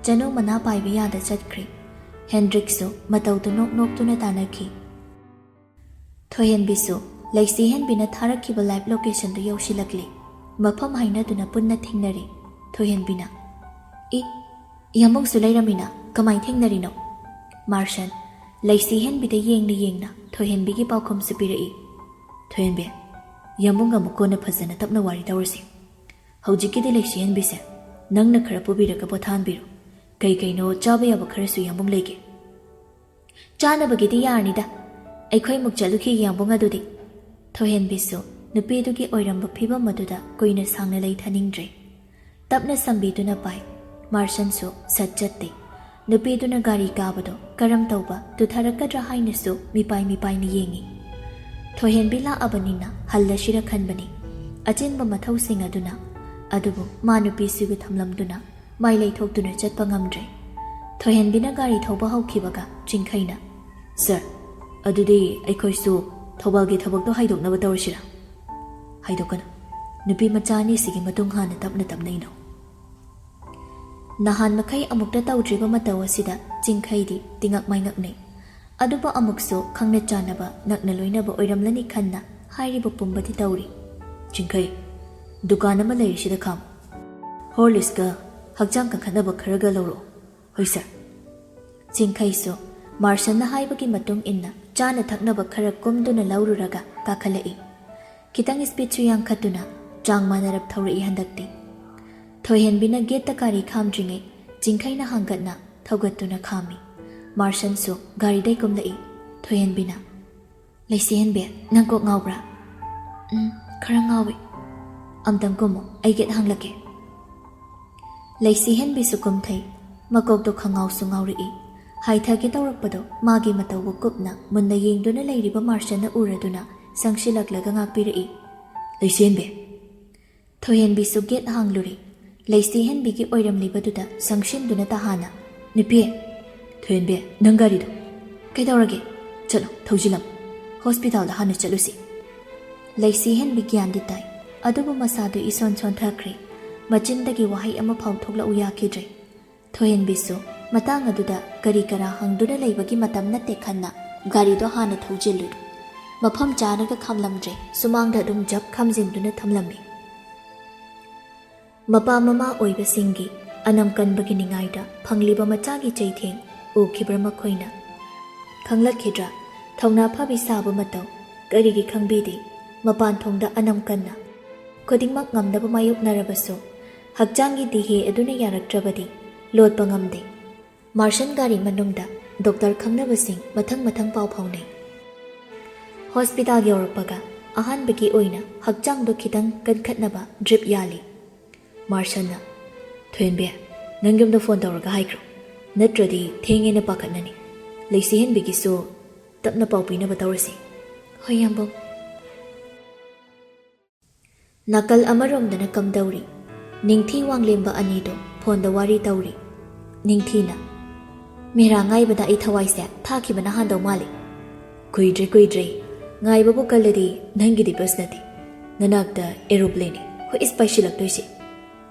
ꯆꯅꯨ ꯃꯅꯥ ꯄꯥꯏꯕ ꯌꯥꯗ ꯆꯠꯈ꯭ꯔꯦ꯫ ꯍꯦꯟꯗ꯭ꯔꯤꯛꯁꯨ ꯃꯇꯧꯗꯨ ꯅꯣꯛ ꯅꯣꯛꯇꯨꯅ ꯇꯥꯟꯅꯈꯤ꯫ ꯊꯣꯏꯍꯦꯟꯕꯤꯁꯨ ꯂꯩꯁꯤꯍꯦꯟꯕꯤꯅ ꯊꯥꯔꯛꯈꯤꯕ ꯂꯥꯏꯚ ꯂꯣꯀꯦꯁꯟꯗꯨ ꯌꯧꯁꯤꯜꯂꯛꯂꯦ꯫ ꯃꯐꯝ ꯍꯥꯏꯅꯗꯨꯅ ꯄꯨꯟꯅ ꯊꯦꯡꯅꯔꯦ꯫ ꯊꯣꯏꯍꯦꯟꯕꯤꯅ, "ꯏ, ꯌꯥꯝꯕꯨꯡꯁꯨ ꯂꯩꯔꯝꯃꯤꯅ ꯀꯃꯥꯏ ꯊꯦꯡꯅꯔꯤꯅꯣ?" ꯃꯥꯔꯁꯟ ꯂꯩꯁꯤꯍꯦꯟꯕꯤꯗ ꯌꯦꯡꯅ ꯌꯦꯡꯅ ꯊꯣꯏꯍꯦꯟꯕꯤꯒꯤ ꯄꯥꯎꯈꯨꯝꯁꯨ ꯄꯤꯔꯛꯏ꯫ "ꯊꯣꯏꯍꯦꯟꯕꯤ, ꯌꯥꯝꯕꯨꯡꯒ ꯑꯃꯨꯛ ꯀꯣꯟꯅ ꯐꯖꯅ ꯇꯞꯅ ꯋꯥꯔꯤ ꯇꯧꯔꯁꯤ꯫ ꯍꯧꯖꯤꯛꯀꯤꯗꯤ ꯂꯩꯁꯤꯍꯦꯟꯕꯤꯁꯦ, ꯅꯪꯅ ꯈꯔ ꯄꯨꯕꯤꯔꯒ ꯄꯣꯊꯥꯍꯟꯕꯤꯔꯣ꯫ ꯀꯩ ꯀꯩꯅꯣ ꯆꯥꯕ ꯌꯥꯕ ꯈꯔꯁꯨ ꯌꯥꯝꯕꯨꯡ ꯂꯩꯒꯦ꯫" "ꯆꯥꯅꯕꯒꯤꯗꯤ ꯌꯥꯔꯅꯤꯗ꯫ ꯑꯩꯈꯣꯏ ꯑꯃꯨꯛ ꯆꯠꯂꯨꯈꯤꯒꯦ ꯌꯥꯝꯕꯨꯡ ꯑꯗꯨꯗꯤ꯫" ꯊꯣꯏꯍꯦꯟꯕꯤꯁꯨ ꯅꯨꯄꯤꯗꯨꯒꯤ ꯑꯣꯏꯔꯝꯕ ꯐꯤꯕꯝ ꯑꯗꯨꯗ ꯀꯨꯏꯅ ꯁꯥꯡꯅ ꯂꯩꯊꯅꯤꯡꯗ꯭ꯔꯦ꯫ ꯇꯞꯅ ꯁꯝꯕꯤꯗꯨꯅ ꯄꯥꯏ꯫ ꯃꯥꯔꯁꯟꯁꯨ ꯁꯠ ꯆꯠꯇꯦ꯫ ꯅꯨꯄꯤꯗꯨꯅ ꯒꯥꯔꯤ ꯀꯥꯕꯗꯣ ꯀꯔꯝ ꯇꯧꯕ ꯇꯨꯊꯔꯛꯀꯗ꯭ꯔꯥ ꯍꯥꯏꯅꯁꯨ ꯃꯤꯄꯥꯏ ꯃꯤꯄꯥꯏꯅ ꯌꯦꯡꯏ꯫ ꯊꯣꯏꯍꯦꯟꯕꯤ ꯂꯥꯛꯑꯕꯅꯤꯅ ꯍꯜꯂꯁꯤꯔ ꯈꯟꯕꯅꯤ꯫ ꯑꯆꯤꯟꯕ ꯃꯊꯧꯁꯤꯡ ꯑꯗꯨꯅ꯫ ꯑꯗꯨꯕꯨ ꯃꯥ ꯅꯨꯄꯤꯁꯤꯕꯨ ꯊꯝꯂꯝꯗꯨꯅ ꯃꯥꯏ ꯂꯩꯊꯣꯛꯇꯨꯅ ꯆꯠꯄ ꯉꯝꯗ꯭ꯔꯦ꯫ ꯊꯣꯏꯍꯦꯟꯕꯤꯅ ꯒꯥꯔꯤ ꯊꯧꯕ ꯍꯧꯈꯤꯕꯒ ꯆꯤꯡꯈꯩꯅ, "ꯁꯥꯔ, ꯑꯗꯨꯗꯤ ꯑꯩꯈꯣꯏꯁꯨ ꯊꯧꯕꯥꯜꯒꯤ ꯊꯕꯛꯇꯣ ꯍꯥꯏꯗꯣꯛꯅꯕ ꯇꯧꯔꯁꯤꯔꯥ?" "ꯍꯥꯏꯗꯣꯛꯀꯅꯨ꯫ ꯅꯨꯄꯤ ꯃꯆꯥ ꯑꯅꯤꯁꯤꯒꯤ ꯃꯇꯨꯡ ꯍꯥꯟꯅ ꯇꯞꯅ ꯇꯞꯅ ꯏꯅꯧ꯫" ꯅꯍꯥꯟ ꯃꯈꯩ ꯑꯃꯨꯛꯇ ꯇꯧꯗ꯭ꯔꯤꯕ ꯃꯇꯧ ꯑꯁꯤꯗ ꯆꯤꯡꯈꯩꯗꯤ ꯇꯤꯉꯛ ꯃꯥꯏꯉꯛꯅꯩ꯫ ꯑꯗꯨꯕꯨ ꯑꯃꯨꯛꯁꯨ ꯈꯪꯅ ꯆꯥꯟꯅꯕ ꯅꯛꯅ ꯂꯣꯏꯅꯕ ꯑꯣꯏꯔꯝꯂꯅꯤ ꯈꯟꯅ ꯍꯥꯏꯔꯤꯕ ꯄꯨꯝꯕꯗꯤ ꯇꯧꯔꯤ꯫ "ꯆꯤꯡꯈꯩ, ꯗꯨꯀꯥꯟ ꯑꯃ ꯂꯩꯔꯤꯁꯤꯗ ꯈꯥꯝ꯫ ꯍꯣꯔꯂꯤꯛꯁꯀ ꯍꯛꯆꯥꯡ ꯀꯟꯈꯠꯅꯕ ꯈꯔꯒ ꯂꯧꯔꯛꯑꯣ꯫" "ꯍꯣꯏ ꯁꯥꯔ꯫" ꯆꯤꯡꯈꯩꯁꯨ ꯃꯥꯔꯁꯟꯅ ꯍꯥꯏꯕꯒꯤ ꯃꯇꯨꯡ ꯏꯟꯅ ꯆꯥꯅ ꯊꯛꯅꯕ ꯈꯔ ꯀꯨꯝꯗꯨꯅ ꯂꯧꯔꯨꯔꯒ ꯀꯥꯈꯠꯂꯛꯏ꯫ ꯈꯤꯇꯪ ꯏꯁꯄꯤꯠꯁꯨ ꯌꯥꯡꯈꯠꯇꯨꯅ ꯆꯥꯡ ꯃꯥꯟꯅꯔꯞ ꯊꯧꯔꯛꯏ ꯍꯟꯗꯛꯇꯤ꯫ ꯊꯣꯏꯍꯦꯟꯕꯤꯅ ꯒꯦꯠꯇ ꯒꯥꯔꯤ ꯈꯥꯝꯗ꯭ꯔꯤꯉꯩ ꯆꯤꯡꯈꯩꯅ ꯍꯥꯡꯒꯠꯅ ꯊꯧꯒꯠꯇꯨꯅ ꯈꯥꯝꯃꯤ꯫ ꯃꯥꯔꯁꯟꯁꯨ ꯒꯥꯔꯤꯗꯩ ꯀꯨꯝꯂꯛꯏ꯫ ꯊꯣꯏꯍꯦꯟꯕꯤꯅ, "ꯂꯩꯁꯤꯍꯦꯟꯕꯤ, ꯅꯪ ꯀꯣꯛ ꯉꯥꯎꯕ꯭ꯔꯥ?" "ꯎꯝ, ꯈꯔ ꯉꯥꯎꯏ꯫" "ꯑꯝꯇꯪ ꯀꯨꯝꯃꯣ, ꯑꯩ ꯒꯦꯠ ꯍꯥꯡꯂꯛꯀꯦ꯫" ꯂꯩꯁꯤꯍꯦꯟꯕꯤꯁꯨ ꯀꯨꯝꯊꯩ꯫ ꯃꯀꯣꯛꯇꯣ ꯈꯪꯉꯥꯎꯁꯨ ꯉꯥꯎꯔꯛꯏ꯫ ꯍꯥꯏꯊꯒꯦ ꯇꯧꯔꯛꯄꯗꯣ ꯃꯥꯒꯤ ꯃꯇꯧꯕꯨ ꯀꯨꯞꯅ ꯃꯨꯟꯅ ꯌꯦꯡꯗꯨꯅ ꯂꯩꯔꯤꯕ ꯃꯥꯔꯁꯟꯅ ꯎꯔꯗꯨꯅ ꯁꯪꯁꯤꯜꯂꯛꯂꯒ ꯉꯥꯛꯄꯤꯔꯛꯏ꯫ "ꯂꯩꯁꯤꯍꯦꯟꯕꯤ!" ꯊꯣꯏꯍꯦꯟꯕꯤꯁꯨ ꯒꯦꯠ ꯍꯥꯡꯂꯨꯔꯦ꯫ ꯂꯩꯁꯤꯍꯦꯟꯕꯤꯒꯤ ꯑꯣꯏꯔꯝꯂꯤꯕꯗꯨꯗ ꯁꯪꯁꯤꯟꯗꯨꯅ ꯇꯍꯥꯅ, "ꯅꯨꯄꯤ!" "ꯊꯣꯏꯍꯦꯟꯕꯤ, ꯅꯪ ꯒꯥꯔꯤꯗꯣ!" "ꯀꯩꯗꯧꯔꯒꯦ?" "ꯆꯠꯂꯣ, ꯊꯧꯖꯤꯜꯂꯝꯃꯣ꯫ ꯍꯣꯁꯄꯤꯇꯥꯜꯗ ꯍꯥꯟꯅ ꯆꯠꯂꯨꯁꯤ꯫" ꯂꯩꯁꯤꯍꯦꯟꯕꯤ ꯒ꯭ꯌꯥꯟꯗꯤ ꯇꯥꯏ, ꯑꯗꯨꯕꯨ ꯃꯁꯥꯗꯨ ꯏꯁꯣꯟ ꯁꯣꯟꯊꯈ꯭ꯔꯦ꯫ ꯃꯆꯤꯟꯗꯒꯤ ꯋꯥꯍꯩ ꯑꯃꯐꯥꯎ ꯊꯣꯛꯂꯛꯎ ꯌꯥꯈꯤꯗ꯭ꯔꯦ꯫ ꯊꯣꯏꯍꯦꯟꯕꯤꯁꯨ ꯃꯇꯥꯡ ꯑꯗꯨꯗ ꯀꯔꯤ ꯀꯔꯥ ꯍꯪꯗꯨꯅ ꯂꯩꯕꯒꯤ ꯃꯇꯝ ꯅꯠꯇꯦ ꯈꯟꯅ ꯒꯥꯔꯤꯗꯣ ꯍꯥꯟꯅ ꯊꯧꯖꯤꯜꯂꯨꯏ꯫ ꯃꯐꯝ ꯆꯥꯅꯒ ꯈꯥꯝꯂꯝꯗ꯭ꯔꯦ, ꯁꯨꯃꯥꯡꯗ ꯑꯗꯨꯝ ꯖꯞ ꯈꯥꯝꯖꯤꯟꯗꯨꯅ ꯊꯝꯂꯝꯃꯤ꯫ ꯃꯄꯥ ꯃꯃꯥ ꯑꯣꯏꯕꯁꯤꯡꯒꯤ ꯑꯅꯝ ꯀꯟꯕꯒꯤ ꯅꯤꯡꯉꯥꯏꯗ ꯐꯪꯂꯤꯕ ꯃꯆꯥꯒꯤ ꯆꯩꯊꯦꯡ ꯎꯈꯤꯕ꯭ꯔꯥ ꯃꯈꯣꯏꯅ? ꯈꯪꯂꯛꯈꯤꯗ꯭ꯔꯥ? ꯊꯧꯅꯥ ꯐꯕꯤ ꯁꯥꯕ ꯃꯇꯧ ꯀꯔꯤꯒꯤ ꯈꯪꯕꯤꯗꯦ? ꯃꯄꯥꯟ ꯊꯣꯡꯗ ꯑꯅꯝ ꯀꯟꯅ ꯈꯨꯗꯤꯡꯃꯛ ꯉꯝꯅꯕ ꯃꯥꯌꯣꯛꯅꯔꯕꯁꯨ, ꯍꯛꯆꯥꯡꯒꯤ ꯗꯤꯍꯦ ꯑꯗꯨꯅ ꯌꯥꯔꯛꯇ꯭ꯔꯕꯗꯤ ꯂꯣꯠꯄ ꯉꯝꯗꯦ꯫ ꯃꯥꯔꯁꯟ ꯒꯥꯔꯤ ꯃꯅꯨꯡꯗ ꯗꯣꯛꯇꯔ ꯈꯪꯅꯕꯁꯤꯡ ꯃꯊꯪ ꯃꯊꯪ ꯄꯥꯎ ꯐꯥꯎꯅꯩ꯫ ꯍꯣꯁꯄꯤꯇꯥꯜ ꯌꯧꯔꯛꯄꯒ ꯑꯍꯥꯟꯕꯒꯤ ꯑꯣꯏꯅ ꯍꯛꯆꯥꯡꯗꯣ ꯈꯤꯇꯪ ꯀꯟꯈꯠꯅꯕ ꯗ꯭ꯔꯤꯞ ꯌꯥꯜꯂꯤ꯫ ꯃꯥꯔꯁꯟꯅ, "ꯊꯣꯏꯍꯟꯕꯤ, ꯅꯪ ꯌꯨꯝꯗ ꯐꯣꯟ ꯇꯧꯔꯒ ꯍꯥꯏꯈ꯭ꯔꯣ, ꯅꯠꯇ꯭ꯔꯗꯤ ꯊꯦꯡꯉꯦꯅ ꯄꯥꯈꯠꯅꯅꯤ꯫ ꯂꯩꯁꯤꯍꯟꯕꯤꯒꯤꯁꯨ ꯇꯞꯅ ꯄꯥꯎ ꯄꯤꯅꯕ ꯇꯧꯔꯁꯤ꯫" "ꯍꯣꯏ, ꯌꯥꯝꯕꯨꯡ꯫" ꯅꯥꯀꯜ ꯑꯃꯔꯣꯝꯗꯅ ꯀꯝꯗꯧꯔꯤ? ꯅꯤꯡꯊꯤ ꯋꯥꯡꯂꯦꯝꯕ ꯑꯅꯤꯗꯣ ꯐꯣꯟꯗ ꯋꯥꯔꯤ ꯇꯧꯔꯤ꯫ ꯅꯤꯡꯊꯤꯅ, "ꯃꯦꯔꯥ ꯉꯥꯏꯕꯗ ꯑꯩ ꯊꯋꯥꯏꯁꯦ ꯊꯥꯈꯤꯕꯅ ꯍꯥꯟꯗꯧ ꯃꯥꯜꯂꯤ꯫" "ꯀꯨꯏꯗ꯭ꯔꯦ, ꯀꯨꯏꯗ꯭ꯔꯦ꯫ ꯉꯥꯏꯕꯕꯨ ꯀꯜꯂꯗꯤ ꯅꯪꯒꯤꯗꯤ ꯕꯁ ꯅꯠꯇꯦ, ꯅꯅꯥꯛꯇ ꯑꯦꯔꯣꯄ꯭ꯂꯦꯟꯅꯤ ꯍꯣꯏ ꯏꯁ ꯄꯥꯏꯁꯤꯜꯂꯛꯇꯣꯏꯁꯦ꯫"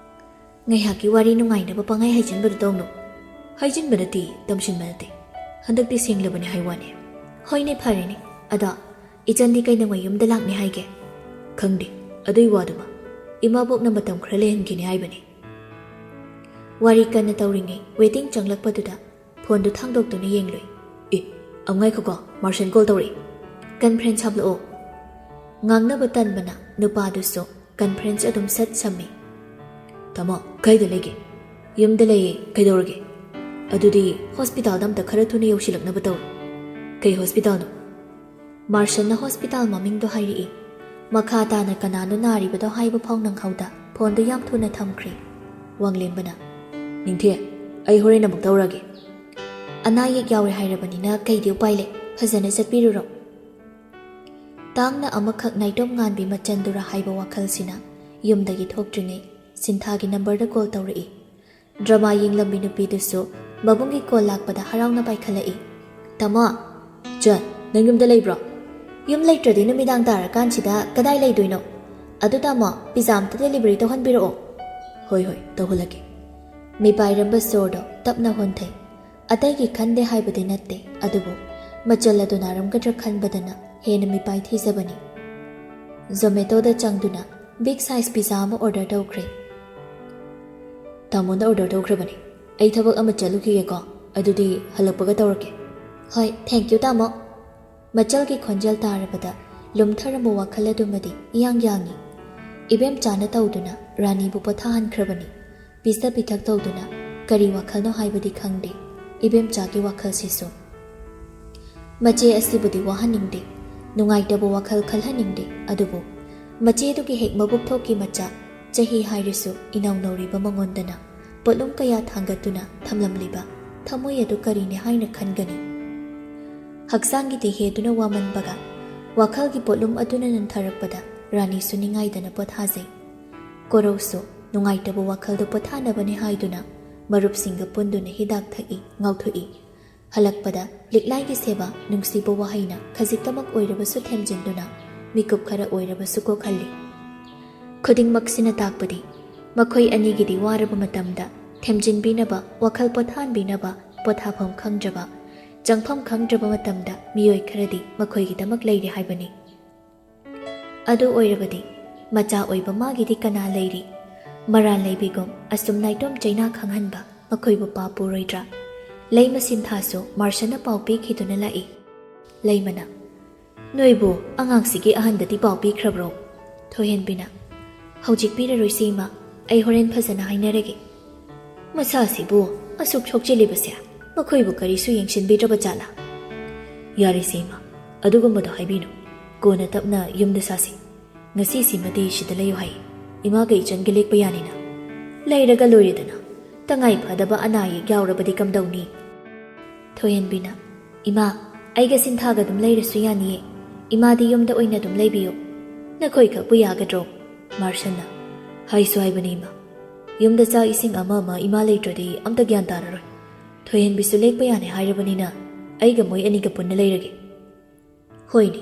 "ꯉꯥꯏꯍꯥꯛꯀꯤ ꯋꯥꯔꯤ ꯅꯨꯡꯉꯥꯏꯅꯕ ꯄꯪꯍꯥꯏ ꯍꯥꯏꯖꯤꯟꯕꯗꯨ ꯇꯧꯅꯨ꯫" "ꯍꯥꯏꯖꯤꯟꯕ ꯅꯠꯇꯦ, ꯇꯝꯁꯤꯟꯕ ꯅꯠꯇꯦ꯫ ꯍꯟꯗꯛꯇꯤ ꯁꯦꯡꯂꯕꯅꯤ ꯍꯥꯏ ꯋꯥꯅꯤ꯫" "ꯍꯣꯏꯅꯦ, ꯐꯔꯦꯅꯦ꯫ ꯑꯗꯣ ꯏꯆꯟꯗꯤ ꯀꯩꯗꯧꯉꯩ ꯌꯨꯝꯗ ꯂꯥꯛꯅꯤ ꯍꯥꯏꯒꯦ?" "ꯈꯪꯗꯦ, ꯑꯗꯨꯏ ꯋꯥꯗꯨꯃ꯫ ꯏꯃꯥꯕꯣꯛꯅ ꯃꯇꯝ ꯈꯔ ꯂꯩꯍꯟꯈꯤꯅꯤ ꯍꯥꯏꯕꯅꯤ꯫" ꯋꯥꯔꯤ ꯀꯟꯅ ꯇꯧꯔꯤꯉꯩ ꯋꯦꯇꯤꯡ ꯆꯪꯂꯛꯄꯗꯨꯗ ꯐꯣꯟꯗꯨ ꯊꯥꯡꯗꯣꯛꯇꯨꯅ ꯌꯦꯡꯂꯨꯏ꯫ "ꯑꯦ, ꯑꯃ ꯉꯥꯏꯈꯣꯀꯣ, ꯃꯥꯔꯁꯟ ꯀꯣꯜ ꯇꯧꯔꯛꯏ꯫ ꯀꯟꯐ꯭ꯔꯦꯟꯁ ꯍꯥꯞꯂꯛꯑꯣ꯫" ꯉꯥꯡꯅꯕ ꯇꯟꯕꯅ ꯅꯨꯄꯥꯗꯨꯁꯨ ꯀꯟꯐ꯭ꯔꯦꯟꯁ ꯑꯗꯨꯝ ꯁꯠ ꯁꯝꯃꯤ꯫ "ꯇꯥꯃꯣ, ꯀꯥꯏꯗ ꯂꯩꯒꯦ?" "ꯌꯨꯝꯗ ꯂꯩꯌꯦ꯫ ꯀꯩꯗꯧꯔꯒꯦ?" "ꯑꯗꯨꯗꯤ ꯍꯣꯁꯄꯤꯇꯥꯜꯗ ꯑꯝꯇ ꯈꯔ ꯊꯨꯅ ꯌꯧꯁꯤꯜꯂꯛꯅꯕ ꯇꯧꯔꯣ꯫" "ꯀꯩ ꯍꯣꯁꯄꯤꯇꯥꯜꯅꯣ?" ꯃꯥꯔꯁꯟꯅ ꯍꯣꯁꯄꯤꯇꯥꯜ ꯃꯃꯤꯡꯗꯣ ꯍꯥꯏꯔꯛꯏ꯫ ꯃꯈꯥ ꯇꯥꯅ ꯀꯅꯥꯅꯣ ꯅꯥꯔꯤꯕꯗꯣ ꯍꯥꯏꯕ ꯐꯥꯎ ꯅꯪꯍꯧꯗ ꯐꯣꯟꯗꯨ ꯌꯥꯝ ꯊꯨꯅ ꯊꯝꯈ꯭ꯔꯦ꯫ ꯋꯥꯡꯂꯦꯝꯕꯅ, "ꯅꯤꯡꯊꯤ, ꯑꯩ ꯍꯣꯔꯦꯟ ꯑꯃꯨꯛ ꯇꯧꯔꯒꯦ꯫" "ꯑꯅꯥ ꯑꯌꯦꯛ ꯌꯥꯎꯔꯦ ꯍꯥꯏꯔꯕꯅꯤꯅ ꯀꯩꯗꯤ ꯎꯄꯥꯏ ꯂꯩ? ꯐꯖꯅ ꯆꯠꯄꯤꯔꯨꯔꯣ꯫" ꯇꯥꯡꯅ ꯑꯃꯈꯛ ꯅꯥꯏꯇꯣꯝ ꯉꯥꯟꯕꯤ ꯃꯆꯟꯗꯨꯔ ꯍꯥꯏꯕ ꯋꯥꯈꯜꯁꯤꯅ ꯌꯨꯝꯗꯒꯤ ꯊꯣꯛꯇ꯭ꯔꯤꯉꯩ ꯁꯤꯟꯊꯥꯒꯤ ꯅꯝꯕꯔꯗ ꯀꯣꯜ ꯇꯧꯔꯛꯏ꯫ ꯗ꯭ꯔꯃꯥ ꯌꯦꯡꯂꯝꯕꯤ ꯅꯨꯄꯤꯗꯨꯁꯨ ꯃꯕꯨꯡꯒꯤ ꯀꯣꯜ ꯂꯥꯛꯄꯗ ꯍꯔꯥꯎꯅ ꯄꯥꯏꯈꯠꯂꯛꯏ꯫ "ꯇꯥꯃꯣ!" "ꯆꯟ, ꯅꯪ ꯌꯨꯝꯗ ꯂꯩꯕ꯭ꯔꯣ?" "ꯌꯨꯝ ꯂꯩꯇ꯭ꯔꯗꯤ ꯅꯨꯃꯤꯗꯥꯡ ꯇꯥꯔꯀꯥꯟꯁꯤꯗ ꯀꯗꯥꯏ ꯂꯩꯗꯣꯏꯅꯣ? ꯑꯗꯨ ꯇꯥꯃꯣ, ꯄꯤꯖꯥ ꯑꯝꯇ ꯗꯦꯂꯤꯚꯔꯤ ꯇꯧꯍꯟꯕꯤꯔꯛꯑꯣ꯫" "ꯍꯣꯏ, ꯍꯣꯏ, ꯇꯧꯍꯜꯂꯒꯦ꯫" ꯃꯤꯄꯥꯏꯔꯝꯕ ꯁꯣꯔꯗꯣ ꯇꯞꯅ ꯍꯣꯟꯊꯩ꯫ ꯑꯇꯩꯒꯤ ꯈꯟꯗꯦ ꯍꯥꯏꯕꯗꯤ ꯅꯠꯇꯦ, ꯑꯗꯨꯕꯨ ꯃꯆꯜ ꯑꯗꯨ ꯅꯥꯔꯝꯒꯗ꯭ꯔꯥ ꯈꯟꯕꯗꯅ ꯍꯦꯟꯅ ꯃꯤꯄꯥꯏ ꯊꯤꯖꯕꯅꯤ꯫ ꯖꯣꯃꯦꯇꯣꯗ ꯆꯪꯗꯨꯅ ꯕꯤꯒ ꯁꯥꯏꯖ ꯄꯤꯖꯥ ꯑꯃ ꯑꯣꯔꯗꯔ ꯇꯧꯈ꯭ꯔꯦ꯫ "ꯇꯥꯃꯣꯅ ꯑꯣꯔꯗꯔ ꯇꯧꯈ꯭ꯔꯕꯅꯤ꯫ ꯑꯩ ꯊꯕꯛ ꯑꯃ ꯆꯠꯂꯨꯈꯤꯒꯦꯀꯣ, ꯑꯗꯨꯗꯤ ꯍꯜꯂꯛꯄꯒ ꯇꯧꯔꯛꯀꯦ꯫" "ꯍꯣꯏ, ꯊꯦꯡꯀ꯭ꯌꯨ ꯇꯥꯃꯣ꯫" ꯃꯆꯜꯒꯤ ꯈꯣꯟꯖꯦꯜ ꯇꯥꯔꯕꯗ ꯂꯨꯝꯊꯔꯝꯕ ꯋꯥꯈꯜ ꯑꯗꯨꯃꯗꯤ ꯏꯌꯥꯡ ꯌꯥꯡꯉꯤ꯫ ꯏꯕꯦꯝꯆꯥꯅ ꯇꯧꯗꯨꯅ ꯔꯥꯅꯤꯕꯨ ꯄꯣꯊꯥꯍꯟꯈ꯭ꯔꯕꯅꯤ꯫ ꯄꯤꯖ ꯄꯤꯊꯛ ꯇꯧꯗꯨꯅ ꯀꯔꯤ ꯋꯥꯈꯜꯅꯣ ꯍꯥꯏꯕꯗꯤ ꯈꯪꯗꯦ꯫ ꯏꯕꯦꯝꯆꯥꯒꯤ ꯋꯥꯈꯜꯁꯤꯁꯨ꯫ ꯃꯆꯦ ꯑꯁꯤꯕꯨꯗꯤ ꯋꯥꯍꯟꯅꯤꯡꯗꯦ꯫ ꯅꯨꯡꯉꯥꯏꯇꯕ ꯋꯥꯈꯜ ꯈꯜꯍꯟꯅꯤꯡꯗꯦ, ꯑꯗꯨꯕꯨ ꯃꯆꯦꯗꯨꯒꯤ ꯍꯦꯛ ꯃꯕꯨꯛ ꯊꯣꯛꯀꯤ ꯃꯆꯥ, ꯆꯍꯤ ꯍꯥꯏꯔꯁꯨ ꯏꯅꯧ ꯅꯧꯔꯤꯕ ꯃꯉꯣꯟꯗꯅ ꯄꯣꯠꯂꯨꯝ ꯀꯌꯥ ꯊꯥꯡꯒꯠꯇꯨꯅ ꯊꯝꯂꯝꯂꯤꯕ ꯊꯃꯣꯏ ꯑꯗꯨ ꯀꯔꯤꯅꯤ ꯍꯥꯏꯅ ꯈꯟꯒꯅꯤ? ꯍꯛꯆꯥꯡꯒꯤ ꯇꯤꯍꯦꯗꯨꯅ ꯋꯥꯃꯟꯕꯒ ꯋꯥꯈꯜꯒꯤ ꯄꯣꯠꯂꯨꯝ ꯑꯗꯨꯅ ꯅꯟꯊꯔꯛꯄꯗ ꯔꯥꯅꯤꯁꯨ ꯅꯤꯡꯉꯥꯏꯗꯅ ꯄꯣꯊꯥꯖꯩ꯫ ꯀꯣꯔꯧꯁꯨ ꯅꯨꯡꯉꯥꯏꯇꯕ ꯋꯥꯈꯜꯗꯨ ꯄꯣꯊꯥꯅꯕꯅꯤ ꯍꯥꯏꯗꯨꯅ ꯃꯔꯨꯞꯁꯤꯡꯒ ꯄꯨꯟꯗꯨꯅ ꯍꯤꯗꯥꯛ ꯊꯛꯏ, ꯉꯥꯎꯊꯣꯛꯏ꯫ ꯍꯜꯂꯛꯄꯗ ꯂꯤꯛꯂꯥꯏꯒꯤ ꯁꯦꯕꯥ, ꯅꯨꯡꯁꯤꯕ ꯋꯥꯍꯩꯅ ꯈꯖꯤꯛꯇꯃꯛ ꯑꯣꯏꯔꯕꯁꯨ ꯊꯦꯝꯖꯤꯟꯗꯨꯅ ꯃꯤꯀꯨꯞ ꯈꯔ ꯑꯣꯏꯔꯕꯁꯨ ꯀꯣꯛꯍꯜꯂꯤ꯫ ꯈꯨꯗꯤꯡꯃꯛꯁꯤꯅ ꯇꯥꯛꯄꯗꯤ ꯃꯈꯣꯏ ꯑꯅꯤꯒꯤꯗꯤ ꯋꯥꯔꯕ ꯃꯇꯝꯗ ꯊꯦꯝꯖꯤꯟꯕꯤꯅꯕ, ꯋꯥꯈꯜ ꯄꯣꯊꯥꯍꯟꯕꯤꯅꯕ, ꯄꯣꯊꯥꯐꯝ ꯈꯪꯗ꯭ꯔꯕ, ꯆꯪꯐꯝ ꯈꯪꯗ꯭ꯔꯕ ꯃꯇꯝꯗ ꯃꯤꯑꯣꯏ ꯈꯔꯗꯤ ꯃꯈꯣꯏꯒꯤꯗꯃꯛ ꯂꯩꯔꯤ ꯍꯥꯏꯕꯅꯤ꯫ ꯑꯗꯨ ꯑꯣꯏꯔꯕꯗꯤ ꯃꯆꯥ ꯑꯣꯏꯕ ꯃꯥꯒꯤꯗꯤ ꯀꯅꯥ ꯂꯩꯔꯤ? ꯃꯔꯥꯜ ꯂꯩꯕꯤꯒꯨꯝ ꯑꯁꯨꯝ ꯅꯥꯏꯇꯣꯝ ꯆꯩꯅꯥ ꯈꯪꯍꯟꯕ ꯃꯈꯣꯏꯕꯨ ꯄꯥꯞ ꯄꯨꯔꯣꯏꯗ꯭ꯔꯥ? ꯂꯩꯃ ꯁꯤꯟꯊꯥꯁꯨ ꯃꯥꯔꯁꯟꯅ ꯄꯥꯎ ꯄꯤꯈꯤꯗꯨꯅ ꯂꯥꯛꯏ꯫ ꯂꯩꯃꯅ, "ꯅꯣꯏꯕꯨ ꯑꯉꯥꯡꯁꯤꯒꯤ ꯑꯍꯟꯗꯗꯤ ꯄꯥꯎ ꯄꯤꯈ꯭ꯔꯕ꯭ꯔꯣ?" ꯊꯣꯏꯍꯦꯟꯕꯤꯅ, "ꯍꯧꯖꯤꯛ ꯄꯤꯔꯔꯣꯏꯁꯤ ꯏꯃꯥ, ꯑꯩ ꯍꯣꯔꯦꯟ ꯐꯖꯅ ꯍꯥꯏꯅꯔꯒꯦ꯫ ꯃꯁꯥꯁꯤꯕꯨ ꯑꯁꯨꯛ ꯁꯣꯛꯆꯤꯜꯂꯤꯕꯁꯦ ꯃꯈꯣꯏꯕꯨ ꯀꯔꯤꯁꯨ ꯌꯦꯡꯁꯤꯟꯕꯤꯗ꯭ꯔꯕ ꯖꯥꯠꯂꯥ?" "ꯌꯥꯔꯦꯁꯦ ꯏꯃꯥ, ꯑꯗꯨꯒꯨꯝꯕꯗꯣ ꯍꯥꯏꯕꯤꯅꯨ꯫ ꯀꯣꯟꯅ ꯇꯞꯅ ꯌꯨꯝꯗ ꯁꯥꯁꯤ꯫ ꯉꯁꯤꯁꯤꯃꯗꯤ ꯁꯤꯗ ꯂꯩꯌꯨ ꯍꯥꯏ꯫ ꯏꯃꯥꯒ ꯏꯆꯟꯒ ꯂꯦꯛꯄ ꯌꯥꯅꯤꯅ?" "ꯂꯩꯔꯒ ꯂꯣꯏꯔꯦꯗꯅ꯫ ꯇꯉꯥꯏ ꯐꯗꯕ ꯑꯅꯥ ꯑꯌꯦꯛ ꯌꯥꯎꯔꯕꯗꯤ ꯀꯝꯗꯧꯅꯤ?" ꯊꯣꯏꯍꯦꯟꯕꯤꯅ, "ꯏꯃꯥ, ꯑꯩꯒ ꯁꯤꯟꯊꯥꯒ ꯑꯗꯨꯝ ꯂꯩꯔꯁꯨ ꯌꯥꯅꯤꯌꯦ꯫ ꯏꯃꯥꯗꯤ ꯌꯨꯝꯗ ꯑꯣꯏꯅ ꯑꯗꯨꯝ ꯂꯩꯕꯤꯌꯨ꯫ ꯅꯈꯣꯏ ꯈꯛꯄꯨ ꯌꯥꯒꯗ꯭ꯔꯣ?" ꯃꯥꯔꯁꯟꯅ, "ꯍꯥꯏꯁꯨ ꯍꯥꯏꯕꯅꯤ ꯏꯃꯥ꯫ ꯌꯨꯝꯗ ꯆꯥꯛ ꯏꯁꯤꯡ ꯑꯃ ꯑꯃ ꯏꯃꯥ ꯂꯩꯇ꯭ꯔꯗꯤ ꯑꯝꯇ ꯒ꯭ꯌꯥꯟ ꯇꯥꯔꯔꯣꯏ꯫ ꯊꯣꯏꯍꯦꯟꯕꯤꯁꯨ ꯂꯦꯛꯄ ꯌꯥꯅꯤ ꯍꯥꯏꯔꯕꯅꯤꯅ ꯑꯩꯒ ꯃꯣꯏ ꯑꯅꯤꯒ ꯄꯨꯟꯅ ꯂꯩꯔꯒꯦ꯫" "ꯍꯣꯏꯅꯦ,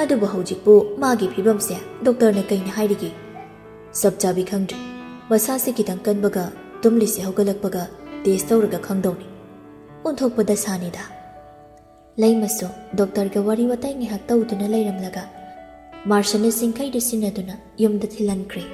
ꯑꯗꯨꯕꯨ ꯍꯧꯖꯤꯛꯄꯨ ꯃꯥꯒꯤ ꯐꯤꯕꯝꯁꯦ ꯗꯣꯛꯇꯔꯅ ꯀꯩꯅ ꯍꯥꯏꯔꯤꯒꯦ?" "ꯆꯞ ꯆꯥꯕꯤ ꯈꯪꯗ꯭ꯔꯤ꯫ ꯃꯁꯥꯁꯦ ꯈꯤꯇꯪ ꯀꯟꯕꯒ ꯇꯨꯝꯂꯤꯁꯦ ꯍꯧꯒꯠꯂꯛꯄꯒ ꯇꯦꯁ ꯇꯧꯔꯒ ꯈꯪꯗꯧꯅꯤ꯫ ꯑꯣꯟꯊꯣꯛꯄ ꯗꯁꯥꯅꯤꯗ꯫" ꯂꯩꯃꯁꯨ ꯗꯣꯛꯇꯔꯒ ꯋꯥꯔꯤ ꯋꯥꯇꯥꯏ ꯉꯥꯏꯍꯥꯛ ꯇꯧꯗꯨꯅ ꯂꯩꯔꯝꯂꯒ ꯃꯥꯔꯁꯟꯅ ꯆꯤꯡꯈꯩꯗ ꯁꯤꯟꯅꯗꯨꯅ ꯌꯨꯝꯗ ꯊꯤꯜꯍꯟꯈ꯭ꯔꯦ꯫